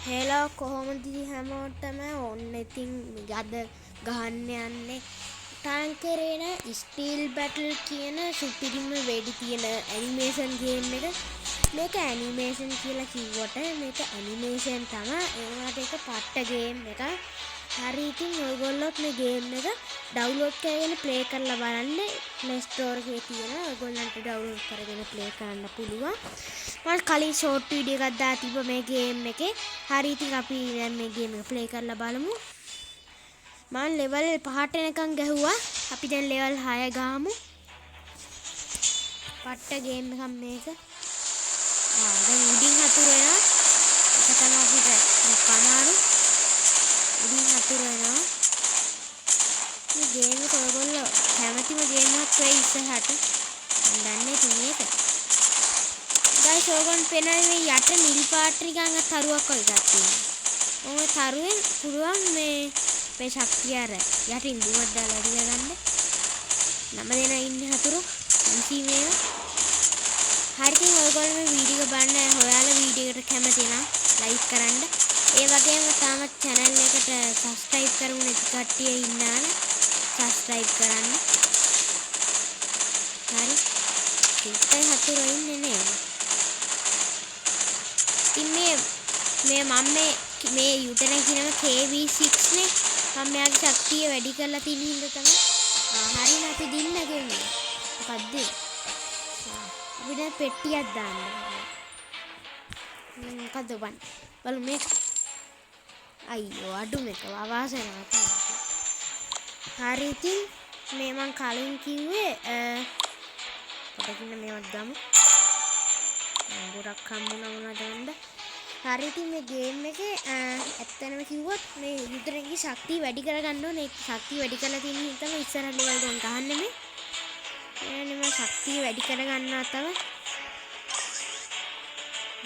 Hello, කොහොමද හැමෝටම? ඔන්න ඉතින් අද ගහන්න යන්නේ ටාන්කරේන ස්ටීල් බැටල් කියන සුපිරිම වෙඩි තියෙන ඇනිමේෂන් ගේම් එක. මේක ඇනිමේෂන් කියලා කිව්වට මේක ඇනිමේෂන් තමයි. ඒ වුණාට ඒක පට්ට ගේම් එකක්. හරි, ඉතින් ඔයගොල්ලොත් මේ ගේම් එක ඩවුන්ලෝඩ් කරගෙන ප්ලේ කරලා බලන්න. Play Store එකේ තියෙන ඔයගොල්ලන්ට ඩවුන්ලෝඩ් කරගෙන ප්ලේ කරන්න පුළුවන්. මම කලින් ෂෝට් වීඩියෝ එකක් දාලා තිබ්බ මේ ගේම් එකේ. හරි, ඉතින් අපි දැන් මේ ගේම් එක ප්ලේ කරලා බලමු. මම ලෙවල් 5ට එනකන් ගැහුවා. අපි දැන් ලෙවල් 6 ගහමු. පට්ට ගේම් එකක් මේක. දැන් උඩින් හතුරු එනවා. ඒක තමයි අපිට අමාරු. උඩින් හතුරු එනවා. මේ ගේම් එක ඔයගොල්ලෝ කැමතිම ගේම් එකක් වෙයි ඉස්සරහට. මම දන්නේ ඉතින් මේක. ගයිස්, ඔයගොල්ලන් පේන මේ යට නිල් පාට නිකන් තරුවක් වගේ එකක් තියෙනවා. ඔය තරුවෙන් පුළුවන් මේ මේ ශක්තිය අර යටින් දුමක් දාලා වැඩි කරගන්න. නම දෙනා ඉන්නේ හතුරු. ඉසි මේවා. හරි, ඉතින් ඔයගොල්ලෝ මේ වීඩියෝ එක බලන්න හොයාලා වීඩියෝ එකට කැමති නම් ලයික් කරන්න. ඒ වගේම තාමත් channel එකට subscribe කරමු නැති කට්ටිය ඉන්නා නම් subscribe කරන්න. හරි. ඉතින් හතුරු ඉන්නේ නේද? ඉතින් මේ මේ මම මේ මේ යුටන කියනම KV6 නේ. මම මෙයාගේ ශක්තිය වැඩි කරලා තියෙන හින්දා තමයි. හරිනේ, අපි දින්න ගෙන්නේ. මොකද්ද? අපි දැන් පෙට්ටියක් දාන්න. මොකද්ද බන්? බලමු මේක. අයියෝ, අඩු මේක අවාසනාවක්. හරි, ඉතින් මේ මං කලින් කිව්වේ පොඩකින් මේවත් ගමු. ගොඩක් හම්බුණා මොනවද මන්ද? හරි, ඉතින් මේ ගේම් එකේ ඇත්තටම කිව්වොත් මේ යුදරගේ ශක්තිය වැඩි කරගන්න ඕනේ. ඒ ශක්තිය වැඩි කරලා තියෙන හින්දා තමයි ඉස්සරහ ලෙවල් ගොන් ගහන්නේ මේ. එනේ මම ශක්තිය වැඩි කරගන්නවා තව.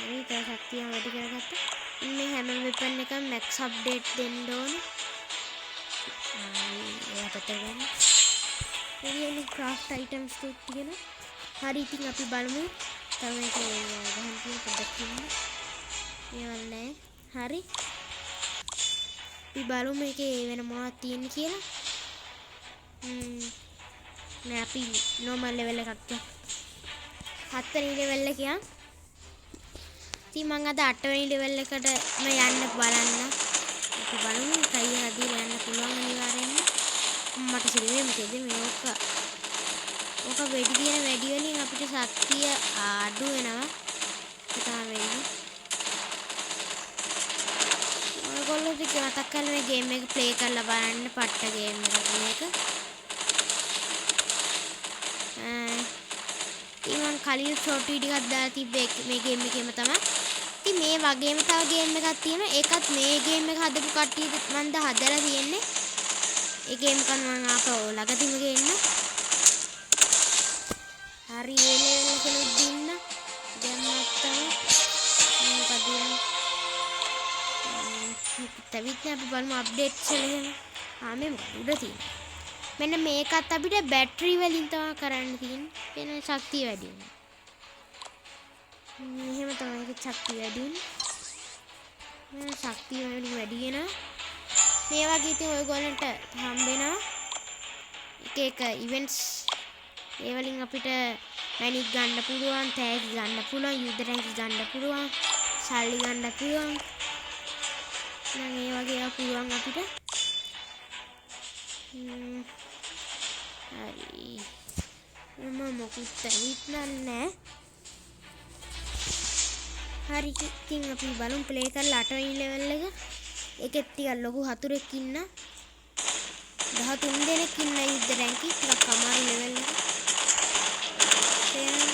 හරි, තව ශක්තිය වැඩි කරගත්තා. මේ හැම වෙපන් එකම මැක්ස් අප්ඩේට් දෙන්න ඕනේ. ඒවා පැත්තට ගන්න. මේ ක්‍රාෆ්ට් අයිටම්ස් ටික තියෙනවා. හරි, ඉතින් අපි බලමු. තව මේක ගහන්න තියෙන පොඩ්ඩක් ඉන්න. මේවල් නෑ. හරි. අපි බලමු මේකේ වෙන මොනවද තියෙන්නේ කියලා. නෑ, අපි නෝමල් ලෙවල් එකක් ගමු. හත්වෙනි ලෙවල් එක යන්. ඉතින් මං අද අටවෙනි ලෙවල් එකට මම යන්න බලන්න. අපි බලමු ට්‍රයි එකක් දීලා යන්න පුළුවන් අනිවාර්යෙන්ම. මට සිරි මේ මොකද මේ ඕක ඕක වෙඩි තියෙන වැඩි වලින් අපිට ශක්තිය අඩු වෙනවා. ඒක තමයි වෙන්නේ. ඔයගොල්ලෝ ටික මතක් කරලා මේ ගේම් එක ප්ලේ කරලා බලන්න. පට්ට ගේම් එකක් මේක. ඉතින් මං කලින් ෂෝට් වීඩියෝ එකක් දාලා තිබ්බේ මේ ගේම් එකේම තමයි. ඉතින් මේ වගේම තව ගේම් එකක් තියෙනවා. ඒකත් මේ ගේම් එක හදපු කට්ටිය මං ද හදලා තියෙන්නේ. ඒ ගේම් එක මං ආපහු ළඟදිම ගේන්න. හරි, ඒ ලෙවල් එකෙනුත් දින්න. දැම්මත් තමයි. මොකද තවිත් නෑ. අපි බලමු අප්ඩේට්ස් වල එහෙම. මේ මොකද උඩ තියෙන්නේ? මෙන්න මේකත් අපිට බැටරි වලින් තමයි කරන්න තියෙන්නේ. වෙන ශක්තිය වැඩි වෙනවා. මෙහෙම තමයි ඒක ශක්තිය වැඩි වෙන්නේ. මේ ශක්තිය වලින් වැඩි වෙනවා. මේ වගේ ඉතින් ඔයගොල්ලන්ට හම්බ වෙනවා. එක එක ඉවෙන්ට්ස් ඒ වලින් අපිට මැණික් ගන්න පුළුවන්, තෑගි ගන්න පුළුවන්, යුද්ධ ටැංකි ගන්න පුළුවන්, සල්ලි ගන්න පුළුවන්. නම් ඒ වගේ ඒවා පුළුවන් අපිට. හරි. මම මොකුත් ඇවිත් නෑ. හරි, ඉතින් අපි බලමු ප්ලේ කරලා අටවෙනි ලෙවල් එක. ඒකෙත් ටිකක් ලොකු හතුරෙක් ඉන්න. 13 දෙනෙක් ඉන්න යුද්ධ ටැංකි. ටිකක් අමාරු ලෙවල් එක. තේරෙනවද?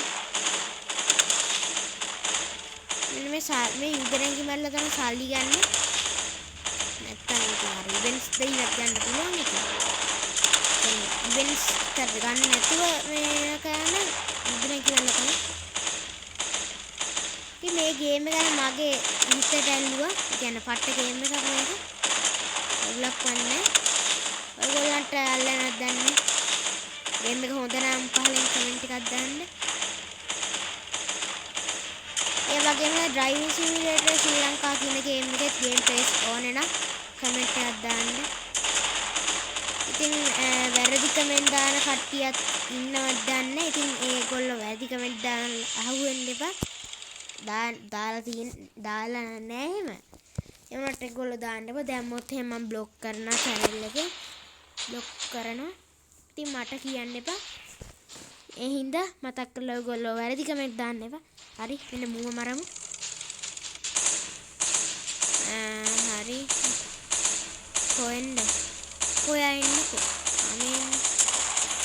මෙන්න මේ මේ යුද්ධ ටැංකි මැරලා තමයි සල්ලි ගන්නෙ. නැත්තම් ඒක අර ඉවෙන්ට්ස් දෙයිවත් ගන්න පුළුවන් එක. දැන් ඉවෙන්ට්ස් ගන්න නැතුව මේ කරන යුද්ධ ටැංකි මැරලා තමයි. ඉතින් මේ ගේම් එක ගැන මගේ හිතට ඇල්ලුවා. ඒ කියන්නේ පට්ට ගේම් එකක් මේක. අවුලක් වන්නේ. ඔයගොල්ලන්ට අල්ලන්නත් දන්නේ. ගේම් එක හොඳ නම් පහලින් කමෙන්ට් එකක් දාන්න. ඒ වගේම ඩ්‍රයිවිං සිමියුලේටර් ශ්‍රී ලංකා කියන ගේම් එකේ ගේම් ප්ලේස් ඕනේ නම් කමෙන්ට් එකක් දාන්න. ඉතින් වැරදි කමෙන්ට් දාන කට්ටියත් ඉන්නවද දන්නේ. ඉතින් ඒගොල්ලෝ වැරදි කමෙන්ට් දාන අහුවෙන්න එපා. දාලා තියෙන දාලා නෑ එහෙම. ඒ වුණාට ඒගොල්ලෝ දාන්න එපා. දැම්මොත් එහෙම මම බ්ලොක් කරනවා චැනල් එකේ. බ්ලොක් කරනවා. ඉතින් මට කියන්න එපා. ඒ හින්දා මතක් කරලා ඔයගොල්ලෝ වැරදි කමෙන්ට් දාන්න එපා. හරි මෙන්න මූව මරමු. හරි. කොහෙන්ද? ඔයා එන්නකෝ. අනේ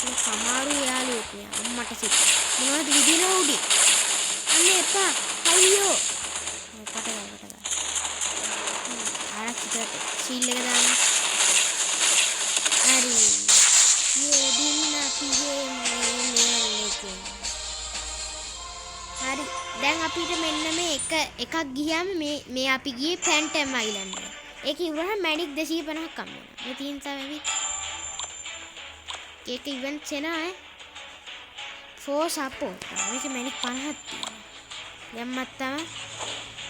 මේ සමහරු යාළුවෙක් නේ. අම්මට සිත්. මොනවද විදින උඩින්? අනේ එපා. අයියෝ. කට ගා කට ගා. ආරක්ෂිතවට ෂීල්ඩ් එක දාන්න. හරි. යේ දින්න අපි ගේම් එකෙන්. හරි. දැන් අපිට මෙන්න මේ එක එකක් ගියාම මේ මේ අපි ගියේ ෆැන්ටම් අයිලන්ඩ් එක. ඒක ඉවරහම මැණික් 250ක් හම්බ වෙනවා. මේ තියෙන තව ඇවිත්. ඒක ඉවෙන්ට්ස් එනවා ඈ. For support. මේක මැණික් 50ක් තියෙනවා. දැම්මත් තමයි.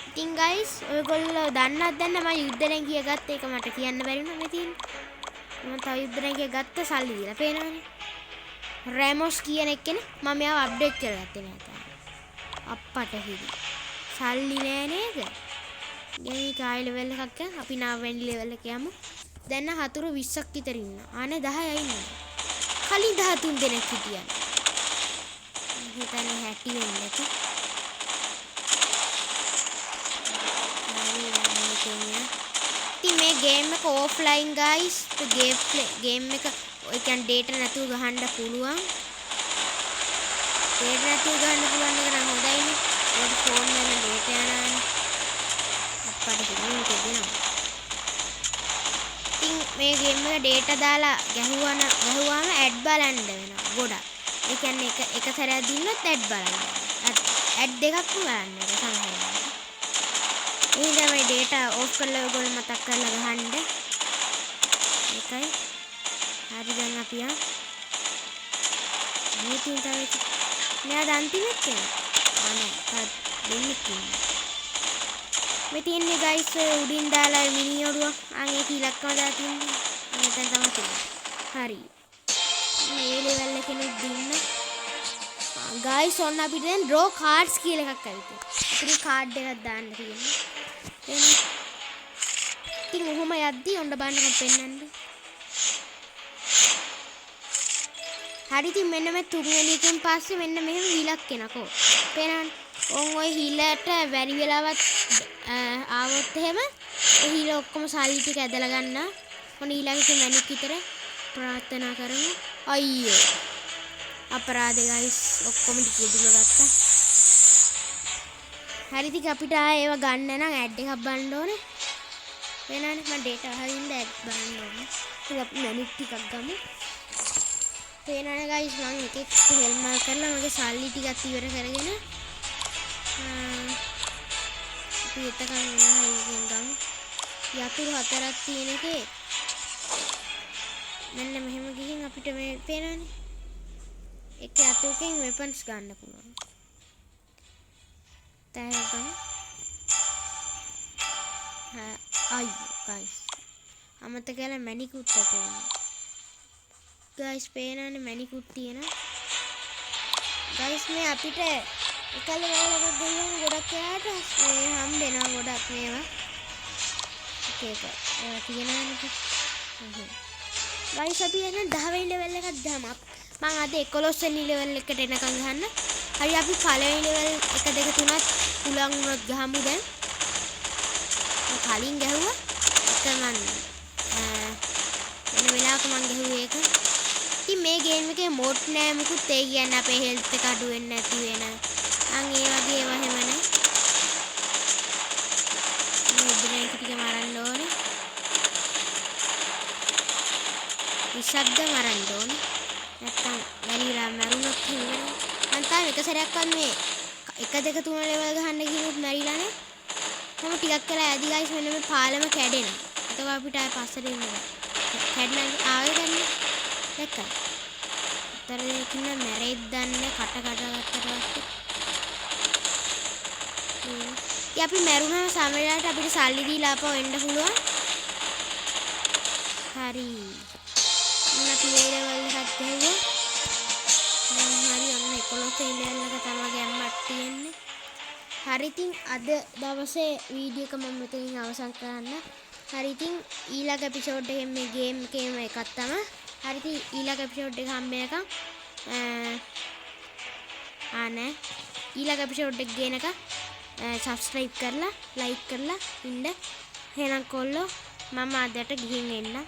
ඉතින් ගයිස් ඔයගොල්ලෝ දන්නවද දන්නේ මම යුද්ධ රැඟිය ගත්ත එක මට කියන්න බැරි වුණා මේ තියෙන්නේ. මම තව යුද්ධ රැඟිය ගත්ත සල්ලි දීලා පේනවනේ. රැමොස් කියන එක්කෙනා මම එයාව අප්ඩේට් කරගත්තේ නෑ තාම. අප්පට හිරි. සල්ලි නෑ නේද? දැන් ආයෙ ලෙවල් එකක් යන් අපි නාවෙනි ලෙවල් එක යමු. දැන් නම් හතුරු 20ක් විතර ඉන්නවා. ආනේ 10යි ඉන්නවා. කලින් 13 දෙනෙක් හිටියා. මම හිතන්නේ 60 වෙන්න ඇති. හරි දැන් මේකෙන් යන්. ඉතින් මේ ගේම් එක ඕෆ්ලයින් ගයිස්. ගේම් එක ඔය කියන්නේ ඩේටා නැතුව ගහන්න පුළුවන්. ඩේටා නැතුව ගහන්න පුළුවන් එක නම් හොඳයිනේ. ඒකට ෆෝන් එකෙන් ඩේටා යනවානේ. අප්පට හිමින් දෙනවා. ඉතින් මේ ගේම් එක ඩේටා දාලා ගැහුවාම ඇඩ් බලන්න වෙනවා ගොඩක්. ඒ කියන්නේ එක සැරයක් දින්නොත් ඇඩ් බලන්න වෙනවා. ඇඩ් දෙකක්ම බලන්න වෙනවා සමහර වෙලාවට. ඒ හින්දා මේ ඩේටා ඕෆ් කරලා ඔයගොල්ලෝ මතක් කරලා ගහන්න. ඒකයි. හරි දැන් අපි යන්. මේ තියෙන තව එකක්. මෙයාද අන්තිම එක්කෙනා? ආ නෑ, තව දෙන්නෙක් ඉන්නවා. මේ තියෙන්නේ ගයිස් ඔය උඩින් දාලා ඔය මිනි ඔරුව. ආන් ඒක ඉලක්කම දාලා තින්නේ. ආන් එතන තමයි තියෙන්නේ. හරි. මේ ලෙවල් එකෙනුත් දින්න. ගයිස් ඔන්න අපිට දැන් ඩ්‍රෝ කාඩ්ස් කියලා එකක් ඇවිත් තියෙනවා. අපිට කාඩ් එකක් දාන්න තියෙන්නේ. එන්නේ. ඉතින් ඔහොම යද්දි ඔන්න බලන්නකම් පෙන්නන්න. හරි ඉතින් මෙන්න මේ තුන්වෙනි එකෙන් පස්සේ මෙන්න මෙහෙම හිලක් එනකෝ. පේනවනේ. ඔන් ඔය හිලට බැරි වෙලාවත් ආවොත් එහෙම ඒ හිල ඔක්කොම සල්ලි ටික ඇදලා ගන්න. ඔන්න ඊළඟ එක මැණික් විතර ප්‍රාර්ථනා කරමු. අයියෝ. අපරාධේ ගයිස් ඔක්කොම ටික උදුල ගත්තා. හරි ඉතින් අපිට ආයේ ඒවා ගන්න නම් ඇඩ් එකක් බලන්න ඕනේ. වෙනවනේ මම ඩේටා වහගෙන ඇඩ් බලන්න ඕනේ. ඉතින් අපි මැණික් ටිකක් ගමු. පේනවනේ ගයිස් මං එක එක හෙල්මල් කරලා මගේ සල්ලි ටිකත් ඉවර කරගෙන අපි එතකන් වෙන හයියෙන් ගමු. යතුරු හතරක් තියෙන එකේ මෙන්න මෙහෙම ගිහින් අපිට මේ පේනවනේ. එක යතුරුකින් වෙපන්ස් ගන්න පුළුවන්. තැන් ගමු. අයියෝ ගයිස්. අමතක කරලා මැණිකුත් ඇතුළේ. ගයිස් පේනවනේ මැණිකුත් තියෙනවා. ගයිස් මේ අපිට එක ලෙවල් එකක් ගිහුවම ගොඩක් වෙලාවට මේ හම්බෙනවා ගොඩක් මේවා. එක එක ඒවා තියෙනවනේ ඉතින්. ගයිස් අපි එහෙනම් 10 වෙනි ලෙවල් එකක් ගහමු. මං අද 11 වෙනි ලෙවල් එකට එනකන් ගහන්න. හරි අපි පළවෙනි ලෙවල් 1 2 3ත් පුළුවන් වුණොත් ගහමු දැන්. මං කලින් ගැහුවා. එක මං වෙන වෙලාවක මං ගැහුවේ ඒක. ඉතින් මේ ගේම් එකේ මොඩ් නෑ මුකුත්. ඒ කියන්නේ අපේ හෙල්ත් එක අඩු වෙන්නේ නැති වෙන. අන් ඒ වගේ ඒවා හැම නෑ. මේ උඩරෙන් ටික මරන්න ඕනේ. විෂද්ද මරන්න ඕනේ. නැත්තම් වැලිලා මැරුණොත් එහෙම වෙනවා. මං තාම එක සැරයක්වත් මේ 1 2 3 ලෙවල් ගහන්න ගිහුවොත් මැරිලා නෑ. තම ටිකක් වෙලා යදි ගයිස් මෙන්න මේ පාලම කැඩෙනවා. එතකොට අපිට ආයෙ පස්සට එන්න බෑ. කැඩලා ආයෙ ගන්න. දැක්කද? අතර දෙකින් නම් මැරෙයිද දන්නේ කට කට ගත්තට පස්සේ. ඉතින් අපි මැරුණාම සමහර වෙලාවට අපිට සල්ලි දීලා ආපහු එන්න පුළුවන්. හරි. ඔන්න අපි ඒ ලෙවල් එකත් ගැහුවා. දැන් හරි, ඔන්න 11 වෙනි ලෙවල් එක තමයි ගැම්මක් තියෙන්නේ. හරි, ඉතින් අද දවසේ වීඩියෝ එක මම මෙතනින් අවසන් කරන්න. හරි, ඉතින් ඊළඟ එපිසෝඩ් එකෙන් මේ ගේම් එකේම එකක් තමයි. හරි, ඉතින් ඊළඟ එපිසෝඩ් එක හම්බ වෙනකම්, ආ නෑ, ඊළඟ එපිසෝඩ් එක ගේනකම් සබ්ස්ක්‍රයිබ් කරලා ලයික් කරලා ඉන්න. එහෙනම් කොල්ලෝ, මම අදට ගිහින් එන්න.